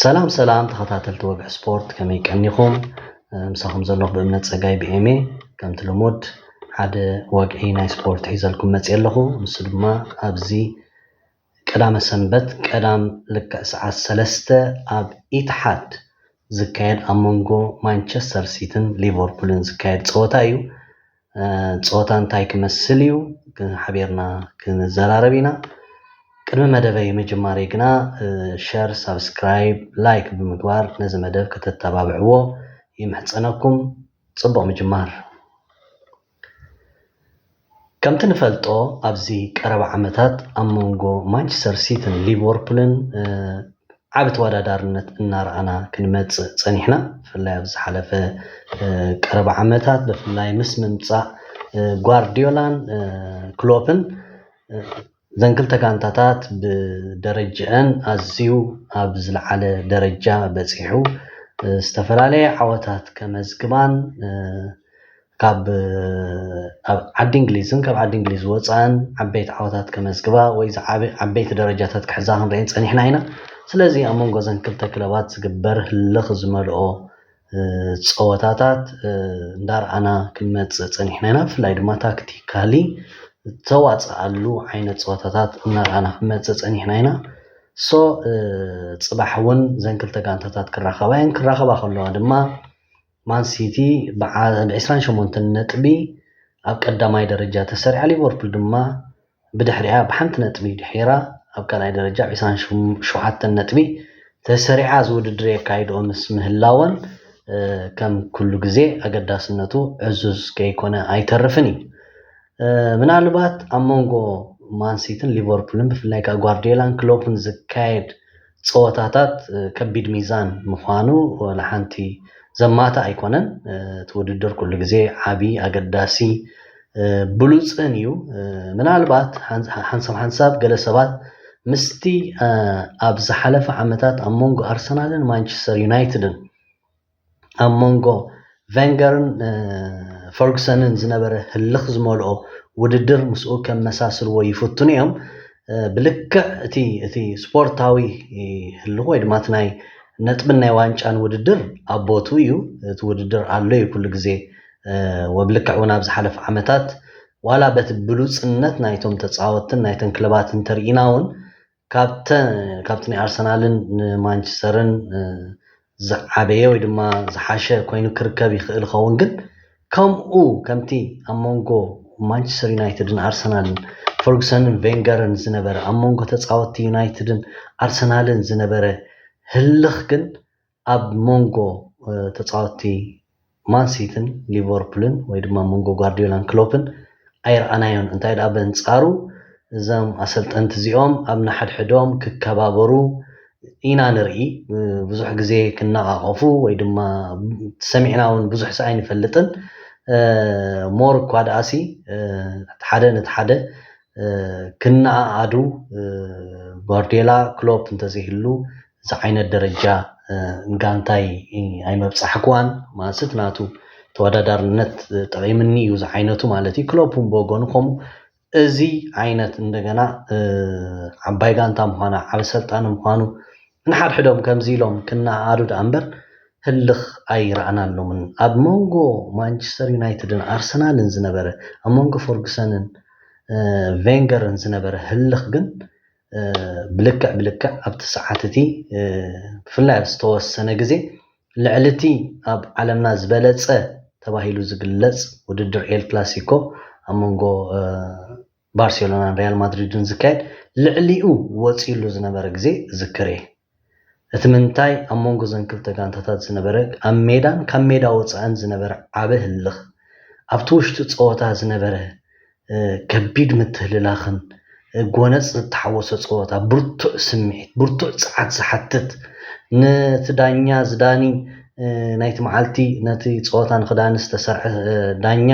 ሰላም ሰላም ተኸታተልቲ ወግዒ ስፖርት፣ ከመይ ቀኒኹም? ምሳኹም ዘለኹ ብእምነት ጸጋይ ብኤምኤ። ከምቲ ልሙድ ሓደ ወግዒ ናይ ስፖርት ሒዘልኩም መጽእ ኣለኹ። ንሱ ድማ ኣብዚ ቀዳመ ሰንበት ቀዳም ልክዕ ሰዓት ሰለስተ ኣብ ኢትሓድ ዝካየድ ኣብ መንጎ ማንቸስተር ሲቲን ሊቨርፑልን ዝካየድ ጸወታ እዩ። ጸወታ እንታይ ክመስል እዩ ሓቢርና ክንዘራረብ ኢና። ቅድሚ መደበይ ምጅማረይ ግና ሸር፣ ሳብስክራይብ፣ ላይክ ብምግባር ነዚ መደብ ከተተባብዕዎ ይምሕጸነኩም። ጽቡቕ ምጅማር። ከምቲ ንፈልጦ ኣብዚ ቀረባ ዓመታት ኣብ መንጎ ማንቸስተር ሲቲን ሊቨርፑልን ዓቢ ተወዳዳርነት እናረኣና ክንመጽእ ጸኒሕና። ብፍላይ ኣብ ዝሓለፈ ቀረባ ዓመታት ብፍላይ ምስ ምምጻእ ጓርዲዮላን ክሎፕን እዘን ክልተ ጋንታታት ብደረጅአን ኣዝዩ ኣብ ዝለዓለ ደረጃ በጺሑ ዝተፈላለየ ዓወታት ከመዝግባን ካብ ኣብ ዓዲ እንግሊዝን ካብ ዓዲ እንግሊዝ ወፃእን ዓበይቲ ዓወታት ከመዝግባ ወይ ዓበይቲ ደረጃታት ክሕዛ ክንርኢ ፀኒሕና ኢና። ስለዚ ኣብ መንጎ ዘን ክልተ ክለባት ዝግበር ህልኽ ዝመልኦ ፀወታታት እንዳረኣና ክንመፅእ ፀኒሕና ኢና። ብፍላይ ድማ ታክቲካሊ ዝተዋፀኣሉ ዓይነት ፀወታታት እናረኣና ክንመፅእ ፀኒሕና ኢና። ሶ ፅባሕ እውን ዘን ክልተ ጋንታታት ክራኸባ እየን። ክራኸባ ከለዋ ድማ ማንሲቲ ብ28 ነጥቢ ኣብ ቀዳማይ ደረጃ ተሰሪዓ፣ ሊቨርፑል ድማ ብድሕሪኣ ብሓንቲ ነጥቢ ድሒራ ኣብ ካልኣይ ደረጃ ብ27 ነጥቢ ተሰሪዓ እዚ ውድድር የካይድኦ ምስ ምህላወን ከም ኩሉ ግዜ ኣገዳስነቱ ዕዙዝ ከይኮነ ኣይተርፍን እዩ። ምናልባት ኣብ መንጎ ማንሲቲን ሊቨርፑልን ብፍላይ ከዓ ጓርዲዮላን ክሎፕን ዝካየድ ፀወታታት ከቢድ ሚዛን ምዃኑ ወላ ሓንቲ ዘማታ ኣይኮነን። እቲ ውድድር ኩሉ ግዜ ዓቢ ኣገዳሲ ብሉፅን እዩ። ምናልባት ሓንሳብ ሓንሳብ ገለ ሰባት ምስቲ ኣብ ዝሓለፈ ዓመታት ኣብ መንጎ ኣርሰናልን ማንቸስተር ዩናይትድን ኣብ መንጎ ቬንገርን ፈርጉሰንን ዝነበረ ህልኽ ዝመልኦ ውድድር ምስኡ ከመሳስልዎ ይፍትኑ እዮም። ብልክዕ እቲ እቲ ስፖርታዊ ህልኽ ወይ ድማ እቲ ናይ ነጥብን ናይ ዋንጫን ውድድር ኣብ ቦቱ እዩ። እቲ ውድድር ኣሎ እዩ ኩሉ ግዜ። ወብልክዕ እውን ኣብ ዝሓለፈ ዓመታት ዋላ በቲ ብሉፅነት ናይቶም ተፃወትን ናይተን ክለባት እንተርኢና እውን ካብቲ ናይ ኣርሰናልን ንማንቸስተርን ዝዓበየ ወይ ድማ ዝሓሸ ኮይኑ ክርከብ ይኽእል ይኸውን። ግን ከምኡ ከምቲ ኣብ መንጎ ማንቸስተር ዩናይትድን ኣርሰናልን ፈርጉሰንን ቬንገርን ዝነበረ ኣብ መንጎ ተፃወትቲ ዩናይትድን ኣርሰናልን ዝነበረ ህልኽ ግን ኣብ መንጎ ተፃወትቲ ማንሲቲን ሊቨርፑልን ወይ ድማ መንጎ ጓርዲዮላን ክሎፕን ኣይረኣናዮን። እንታይ ደኣ በንፃሩ እዞም ኣሰልጠንቲ እዚኦም ኣብ ንሓድሕዶም ክከባበሩ ኢና ንርኢ። ብዙሕ ግዜ ክነቓቐፉ ወይ ድማ ሰሚዕና እውን ብዙሕ ሰ ኣይንፈልጥን። ሞር እኳ ደኣሲ ሓደ ነቲ ሓደ ክነኣኣዱ ጓርዲዮላ ክሎፕ እንተዘይህሉ እዚ ዓይነት ደረጃ ንጋንታይ ኣይመብፃሕክዋን። ማለት ናቱ ተወዳዳርነት ጠቒምኒ እዩ ዝዓይነቱ ማለት እዩ። ክሎፕ እውን ብወገኑ ከምኡ እዚ ዓይነት እንደገና ዓባይ ጋንታ ምዃና ዓብ ሰልጣን ምዃኑ ንሓድሕዶም ከምዚ ኢሎም ክነኣኣዱ ደኣ እምበር ህልኽ ኣይረኣናሎምን። ኣብ መንጎ ማንቸስተር ዩናይትድን ኣርሰናልን ዝነበረ ኣብ መንጎ ፈርጉሰንን ቬንገርን ዝነበረ ህልኽ ግን ብልክዕ ብልክዕ ኣብቲ ሰዓት እቲ ብፍላይ ኣብ ዝተወሰነ ግዜ ልዕሊ እቲ ኣብ ዓለምና ዝበለፀ ተባሂሉ ዝግለፅ ውድድር ኤል ክላሲኮ ኣብ መንጎ ባርሴሎናን ሪያል ማድሪድን ዝካየድ ልዕሊኡ ወፂሉ ዝነበረ ግዜ ዝክር እየ። እቲ ምንታይ ኣብ መንጎ ዘን ክልተ ጋንታታት ዝነበረ ኣብ ሜዳን ካብ ሜዳ ወፃእን ዝነበረ ዓበ ህልኽ ኣብቲ ውሽጢ ፀወታ ዝነበረ ከቢድ ምትህልላኽን ጎነፅ ዝተሓወሶ ፀወታ ብርቱዕ ስምዒት ብርቱዕ ፀዓት ዝሓትት ነቲ ዳኛ ዝዳኒ ናይቲ መዓልቲ ነቲ ፀወታ ንክዳኒ ዝተሰርዐ ዳኛ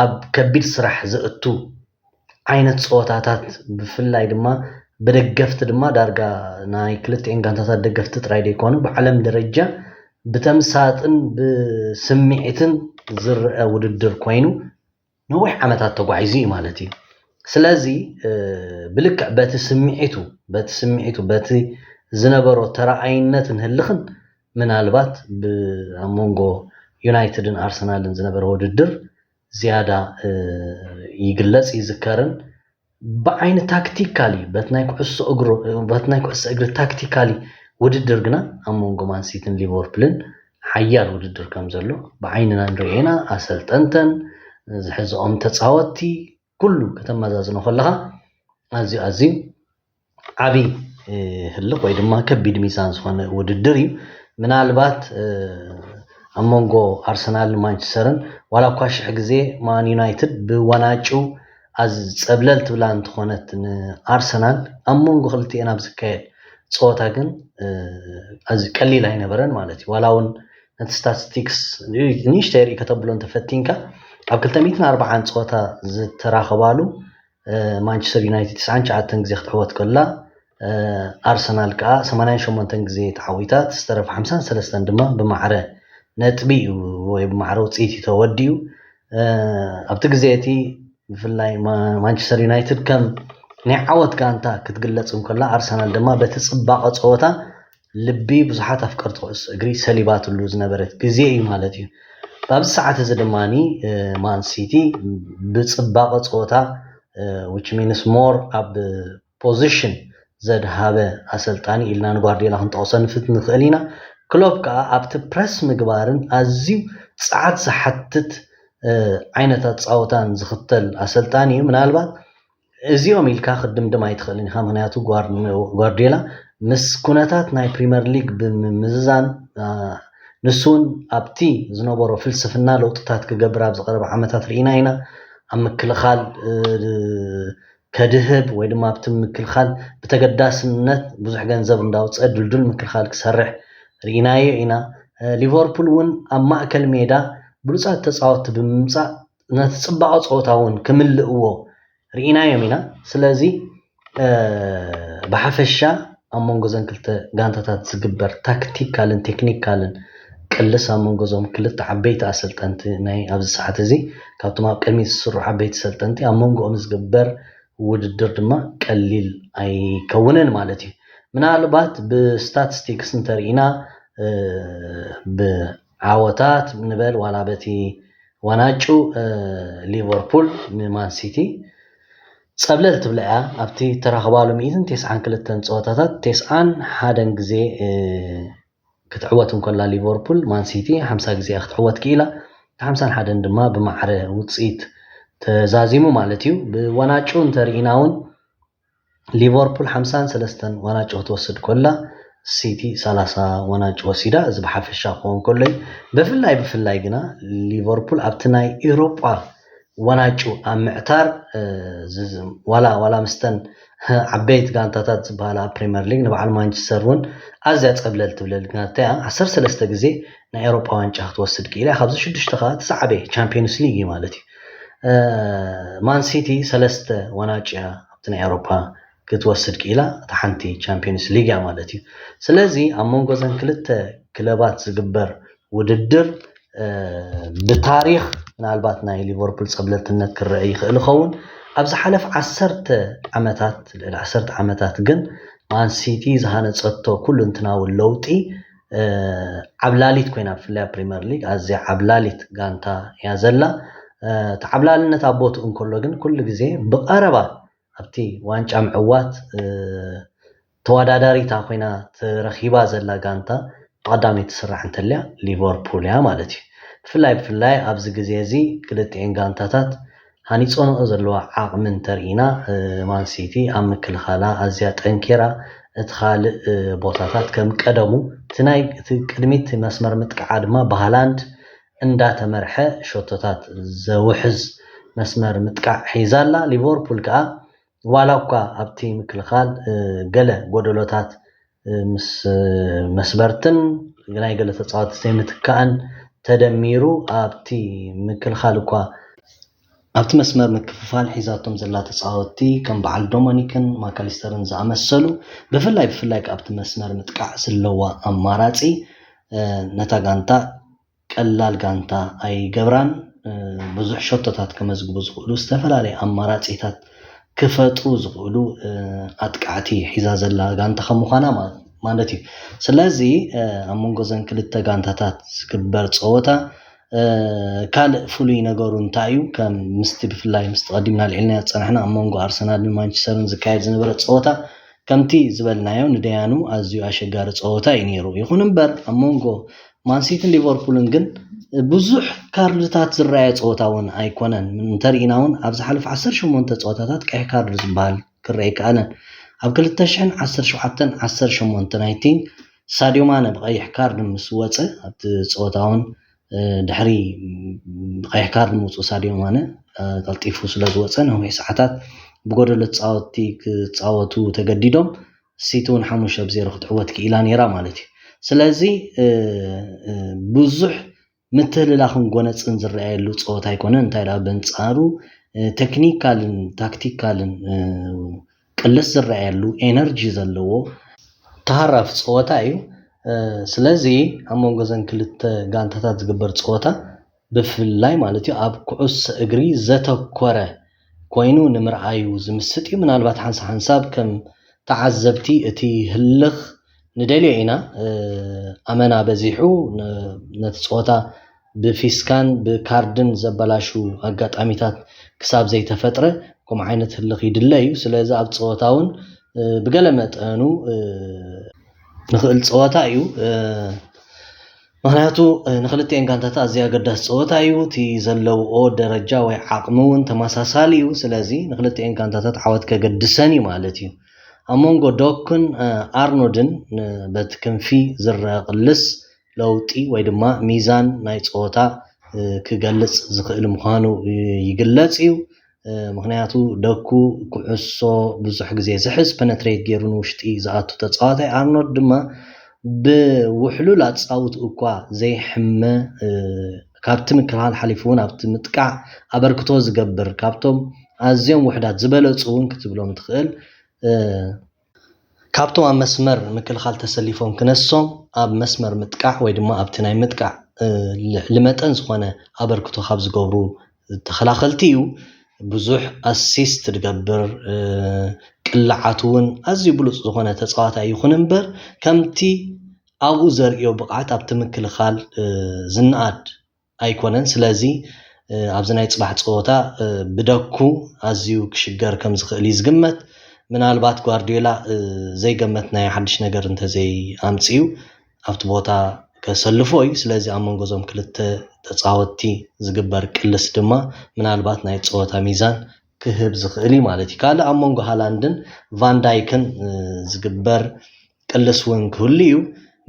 ኣብ ከቢድ ስራሕ ዘእቱ ዓይነት ፀወታታት ብፍላይ ድማ ብደገፍቲ ድማ ዳርጋ ናይ ክልቲኤን ጋንታታት ደገፍቲ ጥራይ ዘይኮኑ ብዓለም ደረጃ ብተምሳጥን ብስምዒትን ዝረአ ውድድር ኮይኑ ነዊሕ ዓመታት ተጓዒዙ እዩ ማለት እዩ። ስለዚ ብልክዕ በቲ ስምዒቱ በቲ ስምዒቱ በቲ ዝነበሮ ተረኣይነትን ህልኽን ምናልባት ኣብ መንጎ ዩናይትድን ኣርሰናልን ዝነበረ ውድድር ዝያዳ ይግለጽ ይዝከርን ብዓይኒ ታክቲካሊ በቲ ናይ ኩዕሶ እግሪ ታክቲካሊ ውድድር ግና ኣብ መንጎ ማንሲቲን ሊቨርፑልን ሓያል ውድድር ከም ዘሎ ብዓይንና ንሪኦ ኢና። ኣሰልጠንተን ዝሕዝኦም ተፃወትቲ ኩሉ ከተመዛዝኖ ከለኻ ኣዝዩ ኣዝዩ ዓብዪ ህልኽ ወይ ድማ ከቢድ ሚዛን ዝኾነ ውድድር እዩ። ምናልባት ኣብ መንጎ ኣርሰናልን ማንቸስተርን ዋላ እኳ ሽሕ ግዜ ማን ዩናይትድ ብዋናጩ ኣዝ ጸብለል ትብላ እንተኾነት ንኣርሰናል ኣብ መንጎ ክልቲኤን ኣብ ዝካየድ ፀወታ ግን ኣዝ ቀሊል ኣይነበረን ማለት እዩ። ዋላ እውን ነቲ ስታቲስቲክስ ንእሽተይ ርኢ ከተብሎ እንተፈቲንካ ኣብ ክልተ ሚእትን ኣርባዓን ፀወታ ዝተራኸባሉ ማንቸስተር ዩናይትድ ትስዓን ትሽዓተን ግዜ ክትዕወት ከላ ኣርሰናል ከዓ ሰማንያን ሸሞንተን ግዜ ተዓዊታ ዝተረፈ ሓምሳን ሰለስተን ድማ ብማዕረ ነጥቢ እዩ ወይ ብማዕረ ውፅኢት እዩ ተወዲኡ። ኣብቲ ግዜ እቲ ብፍላይ ማንቸስተር ዩናይትድ ከም ናይ ዓወት ጋንታ ክትግለፅ እንከላ ኣርሰናል ድማ በቲ ፅባቐ ፀወታ ልቢ ብዙሓት ኣፍቀርቲ ኩዕሶ እግሪ ሰሊባትሉ ዝነበረት ግዜ እዩ ማለት እዩ። ኣብዚ ሰዓት እዚ ድማ ማን ሲቲ ብፅባቐ ፀወታ which means more ኣብ ፖዚሽን ዘድሃበ ኣሰልጣኒ ኢልና ንጓርዲዮላ ክንጠቕሶ ንፍት ንኽእል ኢና። ክሎፕ ከዓ ኣብቲ ፕረስ ምግባርን ኣዝዩ ፃዓት ዝሓትት ዓይነት ኣፃወታን ዝኽተል ኣሰልጣኒ እዩ። ምናልባት እዚኦም ኢልካ ክድምድም ኣይትኽእልን ኢኻ። ምክንያቱ ጓርዲዮላ ምስ ኩነታት ናይ ፕሪመር ሊግ ብምምዝዛን ንሱ እውን ኣብቲ ዝነበሮ ፍልስፍና ለውጥታት ክገብር ኣብ ዝቐረበ ዓመታት ርኢና ኢና። ኣብ ምክልኻል ከድህብ ወይ ድማ ኣብቲ ምክልኻል ብተገዳስነት ብዙሕ ገንዘብ እንዳውፀ ድልዱል ምክልኻል ክሰርሕ ርኢናዮ ኢና። ሊቨርፑል እውን ኣብ ማእከል ሜዳ ብሉፃት ተፃወትቲ ብምምፃእ ነቲ ፅባቐ ፀወታ እውን ክምልእዎ ርኢናዮም ኢና። ስለዚ ብሓፈሻ ኣብ መንጎ ዘን ክልተ ጋንታታት ዝግበር ታክቲካልን ቴክኒካልን ቅልስ ኣብ መንጎ ዞም ክልተ ዓበይቲ ኣሰልጠንቲ ናይ ኣብዚ ሰዓት እዚ ካብቶም ኣብ ቅድሚት ዝስርሑ ዓበይቲ ሰልጠንቲ ኣብ መንጎኦም ዝግበር ውድድር ድማ ቀሊል ኣይከውንን ማለት እዩ። ምናልባት ብስታቲስቲክስ እንተርኢና ብዓወታት ንበል ዋላ በቲ ዋናጩ ሊቨርፑል ንማን ሲቲ ጸብለል ትብላ እያ። ኣብቲ ተራኽባሉ ሚእትን ተስዓን ክልተን ጸወታታት ተስዓን ሓደን ግዜ ክትዕወት እንከላ ሊቨርፑል ማን ሲቲ ሓምሳ ግዜ ክትዕወት ክኢላ። ሓምሳን ሓደን ድማ ብማዕረ ውፅኢት ተዛዚሙ ማለት እዩ። ብዋናጩ እንተርኢና እውን ሊቨርፑል ሓምሳን ሰለስተን ዋናጩ ክትወስድ ኮላ ሲቲ ሰላሳ ዋናጩ ወሲዳ። እዚ ብሓፈሻ ክኸውን ከሎ እዩ። ብፍላይ ብፍላይ ግና ሊቨርፑል ኣብቲ ናይ ኤውሮጳ ዋናጩ ኣብ ምዕታር ዋላ ዋላ ምስተን ዓበይቲ ጋንታታት ዝበሃላ ኣብ ፕሪምየር ሊግ ንበዓል ማንቸስተር እውን ኣዝያ ፀብለል ትብለል ጋንታ እያ። ዓሰርተ ሰለስተ ግዜ ናይ ኤውሮጳ ዋንጫ ክትወስድ ክኢላ። ካብዚ ሽዱሽተ ከዓ እቲ ዝዓበየ ቻምፒዮንስ ሊግ እዩ ማለት እዩ። ማን ሲቲ ሰለስተ ዋናጭ እያ ኣብቲ ናይ ኤውሮፓ ክትወስድ ክኢላ። እታ ሓንቲ ቻምፒዮንስ ሊግ እያ ማለት እዩ። ስለዚ ኣብ መንጎ ዘን ክልተ ክለባት ዝግበር ውድድር ብታሪኽ ምናልባት ናይ ሊቨርፑል ጸብለልትነት ክረአ ይኽእል ይኸውን። ኣብ ዝሓለፍ ዓሰርተ ዓመታት ልዕሊ ዓሰርተ ዓመታት ግን ማን ሲቲ ዝሃነጸቶ ኩሉ እንትናዊ ለውጢ ዓብላሊት ኮይና ብፍላይ ኣብ ፕሪምየር ሊግ ኣዝያ ዓብላሊት ጋንታ እያ ዘላ። እቲ ዓብላልነት ኣብ ቦትኡ እንከሎ ግን ኩሉ ግዜ ብቐረባ ኣብቲ ዋንጫ ምዕዋት ተወዳዳሪታ ኮይና ተረኺባ ዘላ ጋንታ ብቐዳመይቲ ትስራዕ እንተልያ ሊቨርፑል እያ ማለት እዩ። ብፍላይ ብፍላይ ኣብዚ ግዜ እዚ ክልቲኤን ጋንታታት ሃኒፆንኦ ዘለዋ ዓቕሚ እንተርኢና ማንሲቲ ኣብ ምክልኻላ ኣዝያ ጠንኪራ እቲ ካልእ ቦታታት ከም ቀደሙ እቲ ናይ እቲ ቅድሚት መስመር ምጥቃዓ ድማ ብሃላንድ እንዳተመርሐ ሸቶታት ዘውሕዝ መስመር ምጥቃዕ ሒዛ ኣላ። ሊቨርፑል ከዓ ዋላ እኳ ኣብቲ ምክልኻል ገለ ጎደሎታት ምስ መስበርትን ናይ ገለ ተፃወቲ ዘይምትካእን ተደሚሩ ኣብቲ ምክልኻል እኳ ኣብቲ መስመር ምክፍፋል ሒዛቶም ዘላ ተፃወቲ ከም በዓል ዶሞኒክን ማካሊስተርን ዝኣመሰሉ ብፍላይ ብፍላይ ኣብቲ መስመር ምጥቃዕ ዘለዋ ኣማራፂ ነታ ጋንታ ቀላል ጋንታ ኣይገብራን። ብዙሕ ሸቶታት ከመዝግቡ ዝኽእሉ ዝተፈላለዩ ኣማራፂታት ክፈጥሩ ዝኽእሉ ኣጥቃዕቲ ሒዛ ዘላ ጋንታ ከም ምዃና ማለት እዩ። ማለት እዩ። ስለዚ ኣብ መንጎ ዘን ክልተ ጋንታታት ዝግበር ፀወታ ካልእ ፍሉይ ነገሩ እንታይ እዩ? ከም ምስቲ ብፍላይ ምስቲ ቀዲምና ልዕልና ዝፀናሕና ኣብ መንጎ ኣርሰናልን ማንቸስተርን ዝካየድ ዝነበረ ፀወታ ከምቲ ዝበልናዮ ንደያኑ ኣዝዩ ኣሸጋሪ ፀወታ እዩ ነይሩ። ይኹን እምበር ኣብ መንጎ ማንሲቲን ሊቨርፑልን ግን ብዙሕ ካርድታት ዝረኣየ ፀወታ እውን ኣይኮነን። እንተርኢና እውን ኣብ ዝሓለፉ ዓሰርተ ሸሞንተ ፀወታታት ቀይሕ ካርድ ዝበሃል ክረአ ኣይከኣለን። ኣብ ክልተ ሽሕን ዓሰርተ ሸውዓተን ዓሰርተ ሸሞንተ ናይ ቲንግ ሳድዮ ማነ ብቐይሕ ካርድ ምስ ወፀ ኣብቲ ፀወታ እውን ድሕሪ ብቐይሕ ካርድ ምውፅኡ ሳድዮ ማነ ቀልጢፉ ስለ ዝወፀ ነዊሕ ሰዓታት ብጎደሎ ተፃወትቲ ክፃወቱ ተገዲዶም። ሲቲ እውን ሓሙሽተ ብ ዜሮ ክትዕወት ክኢላ ነይራ ማለት እዩ። ስለዚ ብዙሕ ምትህልላኽን ጎነፅን ዝረኣየሉ ፀወታ ኣይኮነን። እንታይ ደኣ በንፃሩ ተክኒካልን ታክቲካልን ቅልስ ዝረኣየሉ ኤነርጂ ዘለዎ ተሃራፊ ፀወታ እዩ። ስለዚ ኣብ መንጎ ዘን ክልተ ጋንታታት ዝግበር ፀወታ ብፍላይ ማለት እዩ ኣብ ኩዕሶ እግሪ ዘተኮረ ኮይኑ ንምርኣዩ ዝምስጥ እዩ። ምናልባት ሓንሳብ ሓንሳብ ከም ተዓዘብቲ እቲ ህልኽ ንደልዮ ኢና። ኣመና በዚሑ ነቲ ፀወታ ብፊስካን ብካርድን ዘበላሹ ኣጋጣሚታት ክሳብ ዘይተፈጥረ ከምኡ ዓይነት ህልኽ ይድለ እዩ። ስለዚ ኣብ ፀወታ እውን ብገለ መጠኑ ንኽእል ፀወታ እዩ። ምክንያቱ ንክልቲኤን ጋንታታት ኣዝዩ ኣገዳሲ ፀወታ እዩ። እቲ ዘለውኦ ደረጃ ወይ ዓቕሚ እውን ተመሳሳሊ እዩ። ስለዚ ንክልቲኤን ጋንታታት ዓወት ከገድሰን እዩ ማለት እዩ። ኣብ መንጎ ዶክን ኣርኖድን በቲ ክንፊ ዝረአ ቅልስ ለውጢ ወይ ድማ ሚዛን ናይ ፀወታ ክገልፅ ዝኽእል ምዃኑ ይግለፅ እዩ። ምክንያቱ ደኩ ኩዕሶ ብዙሕ ግዜ ዝሕዝ ፐነትሬት ገይሩ ንውሽጢ ዝኣቱ ተፃዋታይ ኣርኖድ ድማ ብውሕሉል ኣፃውት እኳ ዘይሕመ ካብቲ ምክልኻል ሓሊፉ እውን ኣብቲ ምጥቃዕ ኣበርክቶ ዝገብር ካብቶም ኣዝዮም ውሕዳት ዝበለፁ እውን ክትብሎም ትኽእል ካብቶም ኣብ መስመር ምክልኻል ተሰሊፎም ክነሶም ኣብ መስመር ምጥቃዕ ወይ ድማ ኣብቲ ናይ ምጥቃዕ ልዕሊ መጠን ዝኾነ ኣበርክቶ ካብ ዝገብሩ ተኸላኸልቲ እዩ። ብዙሕ ኣሲስት ዝገብር ቅልዓት እውን ኣዝዩ ብሉፅ ዝኾነ ተፃዋታይ ይኹን እምበር ከምቲ ኣብኡ ዘርእዮ ብቕዓት ኣብቲ ምክልኻል ዝነኣድ ኣይኮነን። ስለዚ ኣብዚ ናይ ፅባሕ ፀወታ ብደኩ ኣዝዩ ክሽገር ከም ዝኽእል እዩ ዝግመት። ምናልባት ጓርዲዮላ ዘይገመትናዮ ሓድሽ ነገር እንተዘይኣምፅኡ ኣብቲ ቦታ ከሰልፎ እዩ። ስለዚ ኣብ መንጎ እዞም ክልተ ተፃወትቲ ዝግበር ቅልስ ድማ ምናልባት ናይ ፀወታ ሚዛን ክህብ ዝኽእል እዩ ማለት እዩ። ካልእ ኣብ መንጎ ሃላንድን ቫንዳይክን ዝግበር ቅልስ እውን ክህሉ እዩ።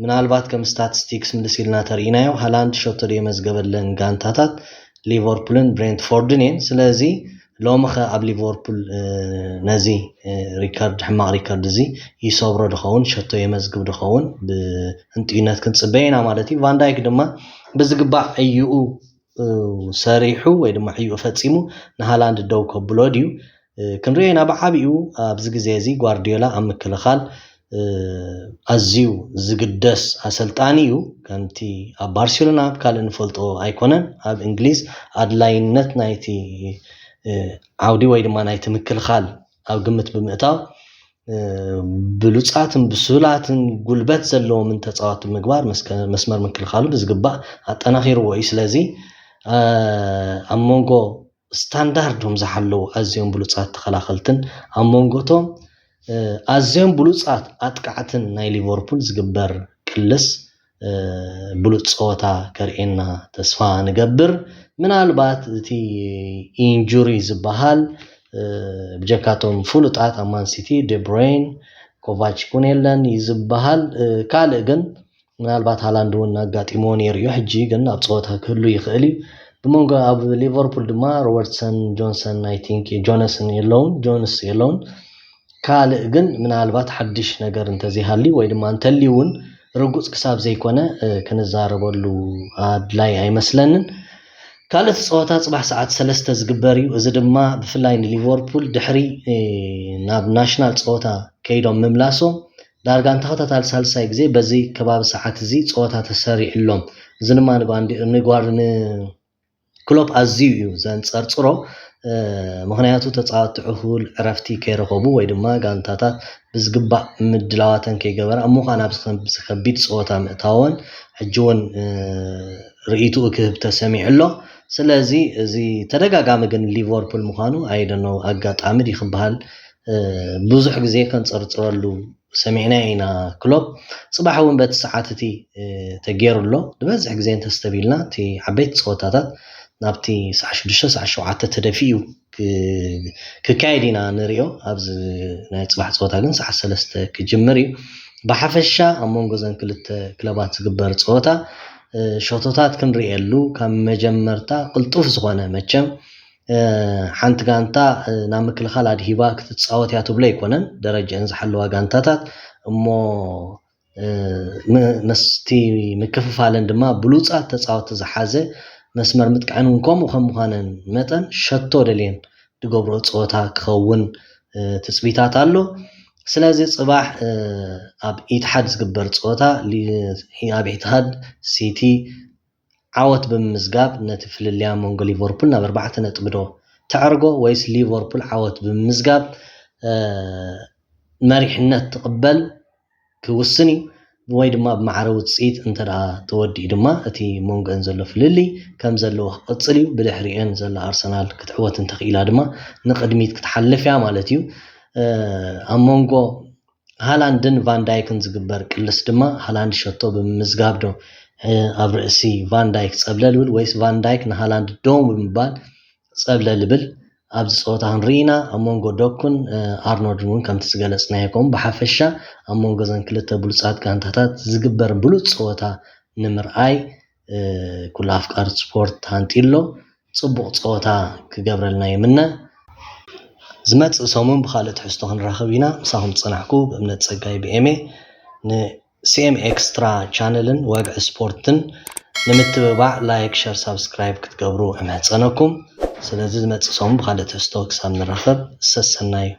ምናልባት ከም ስታቲስቲክስ ምልስ ኢልና ተርኢናዮ ሃላንድ ሸቶ ዘየመዝገበለን ጋንታታት ሊቨርፑልን ብሬንትፎርድን እየን። ስለዚ ሎሚ ኸ ኣብ ሊቨርፑል ነዚ ሪከርድ ሕማቕ ሪከርድ እዚ ይሰብሮ ድኸውን ሸቶ የመዝግብ ድኸውን ብህንጥዩነት ክንፅበ ኢና ማለት እዩ። ቫንዳይክ ድማ ብዝግባእ ዕይኡ ሰሪሑ ወይ ድማ ዕይኡ ፈፂሙ ንሃላንድ ደው ከብሎ ድዩ ክንሪኦ ኢና። ብዓብኡ ኣብዚ ግዜ እዚ ጓርዲዮላ ኣብ ምክልኻል ኣዝዩ ዝግደስ ኣሰልጣኒ እዩ። ከምቲ ኣብ ባርሴሎና ኣብ ካልእ ንፈልጦ ኣይኮነን። ኣብ እንግሊዝ ኣድላይነት ናይቲ ዓውዲ ወይ ድማ ናይቲ ምክልኻል ኣብ ግምት ብምእታው ብሉፃትን ብሱላትን ጉልበት ዘለዎምን ተፃዋቲ ምግባር መስመር ምክልኻሉ ብዝግባእ ኣጠናኺርዎ እዩ። ስለዚ ኣብ መንጎ ስታንዳርዶም ዝሓለዉ ኣዝዮም ብሉፃት ተኸላኸልትን ኣብ መንጎቶም ኣዝዮም ብሉፃት ኣጥቃዕትን ናይ ሊቨርፑል ዝግበር ቅልስ ብሉፅ ፀወታ ከርእየና ተስፋ ንገብር። ምናልባት እቲ ኢንጁሪ ዝበሃል ብጀካቶም ፍሉጣት ኣብ ማንሲቲ ደብሮይን ኮቫች ኩን የለን እዩ ዝበሃል። ካልእ ግን ምናልባት ሃላንድ እውን ኣጋጢሞ ነይሩ እዩ። ሕጂ ግን ኣብ ፀወታ ክህሉ ይኽእል እዩ። ብመንጎ ኣብ ሊቨርፑል ድማ ሮበርትሰን ጆንሰን ኣይ ቲንክ ጆነስን የለውን ጆንስ የለውን። ካልእ ግን ምናልባት ሓድሽ ነገር እንተዘይሃልዩ ወይ ድማ እንተልዩ እውን ርጉፅ ክሳብ ዘይኮነ ክንዛረበሉ ኣድላይ ኣይመስለንን። ካልእ እቲ ፀወታ ፅባሕ ሰዓት ሰለስተ ዝግበር እዩ። እዚ ድማ ብፍላይ ንሊቨርፑል ድሕሪ ናብ ናሽናል ፀወታ ከይዶም ምምላሶም ዳርጋ ንተኸታታሊ ሳልሳይ ግዜ በዚ ከባቢ ሰዓት እዚ ፀወታ ተሰሪዕሎም። እዚ ድማ ንጓር ንክሎፕ ኣዝዩ እዩ ዘንፀርፅሮ። ምኽንያቱ ተፃወትቲ እኹል ዕረፍቲ ከይረኸቡ ወይ ድማ ጋንታታት ብዝግባእ ምድላዋተን ከይገበራ እሞ ከዓ ናብዚ ከቢድ ፀወታ ምእታወን ሕጂ እውን ርእይትኡ ክህብ ተሰሚዑ ኣሎ። ስለዚ እዚ ተደጋጋሚ ግን ሊቨርፑል ምዃኑ ኣይደነው ኣጋጣሚ ድዩ ክበሃል ብዙሕ ግዜ ከንፀርፅረሉ ሰሚዕና ኢና። ክሎፕ ፅባሕ እውን በቲ ሰዓት እቲ ተገይሩ ኣሎ። ዝበዝሕ ግዜ እንተስተቢልና እቲ ዓበይቲ ፀወታታት ናብቲ ሰዓ ሽዱሽተ ሰዓ ሸውዓተ ተደፊኡ ክካየድ ኢና ንሪኦ። ኣብዚ ናይ ፅባሕ ፀወታ ግን ሰዓት ሰለስተ ክጅምር እዩ። ብሓፈሻ ኣብ መንጎ ዘን ክልተ ክለባት ዝግበር ፀወታ ሸቶታት ክንሪኤሉ ካብ መጀመርታ ቅልጡፍ ዝኾነ መቸም ሓንቲ ጋንታ ናብ ምክልኻል ኣድሂባ ክትፃወት እያ ትብሎ ኣይኮነን። ደረጃአን ዝሓለዋ ጋንታታት እሞ ምስቲ ምክፍፋለን ድማ ብሉፃት ተፃወቲ ዝሓዘ መስመር ምጥቃዕን እውን ከምኡ ከም ምዃነን መጠን ሸቶ ደልየን ዝገብርኦ ፀወታ ክኸውን ትፅቢታት ኣሎ። ስለዚ ፅባሕ ኣብ ኢትሓድ ዝግበር ፀወታ ኣብ ኢትሃድ ሲቲ ዓወት ብምምዝጋብ ነቲ ፍልልያ መንጎ ሊቨርፑል ናብ ኣርባዕተ ነጥቢ ዶ ተዕርጎ ወይስ ሊቨርፑል ዓወት ብምምዝጋብ መሪሕነት ትቕበል ክውስን እዩ። ወይ ድማ ብማዕረ ውፅኢት እንተ ደኣ ተወዲኡ ድማ እቲ መንጎአን ዘሎ ፍልልይ ከም ዘለዎ ክቕፅል እዩ። ብድሕሪአን ዘሎ ኣርሰናል ክትዕወት እንተኽኢላ ድማ ንቕድሚት ክትሓልፍ እያ ማለት እዩ። ኣብ መንጎ ሃላንድን ቫንዳይክን ዝግበር ቅልስ ድማ ሃላንድ ሸቶ ብምምዝጋብ ዶ ኣብ ርእሲ ቫንዳይክ ፀብለል ይብል ወይስ ቫንዳይክ ንሃላንድ ደው ብምባል ፀብለል ይብል? ኣብዚ ፀወታ ክንርኢ ኢና። ኣብ መንጎ ዶኩን ኣርኖልድን እውን ከምቲ ዝገለፅናዮ ከምኡ ብሓፈሻ ኣብ መንጎ ዘን ክልተ ብሉፃት ጋንታታት ዝግበር ብሉፅ ፀወታ ንምርኣይ ኩሉ ኣፍቃሪ ስፖርት ሃንጢሎ ፅቡቕ ፀወታ ክገብረልና ይምነ። ዝመፅእ ሰሙን ብካልእ ትሕዝቶ ክንራኸብ ኢና። ምሳኹም ዝፀናሕኩ ብእምነት ፀጋይ ብኤምኤ። ንሲኤም ኤክስትራ ቻነልን ወግዒ ስፖርትን ንምትብባዕ ላይክ፣ ሸር፣ ሳብስክራይብ ክትገብሩ እምሕፀነኩም። ስለዚ ዝመፅእ ሰሙን ብካልእ ትሕዝቶ ክሳብ ንራኸብ ሰሰናዩ።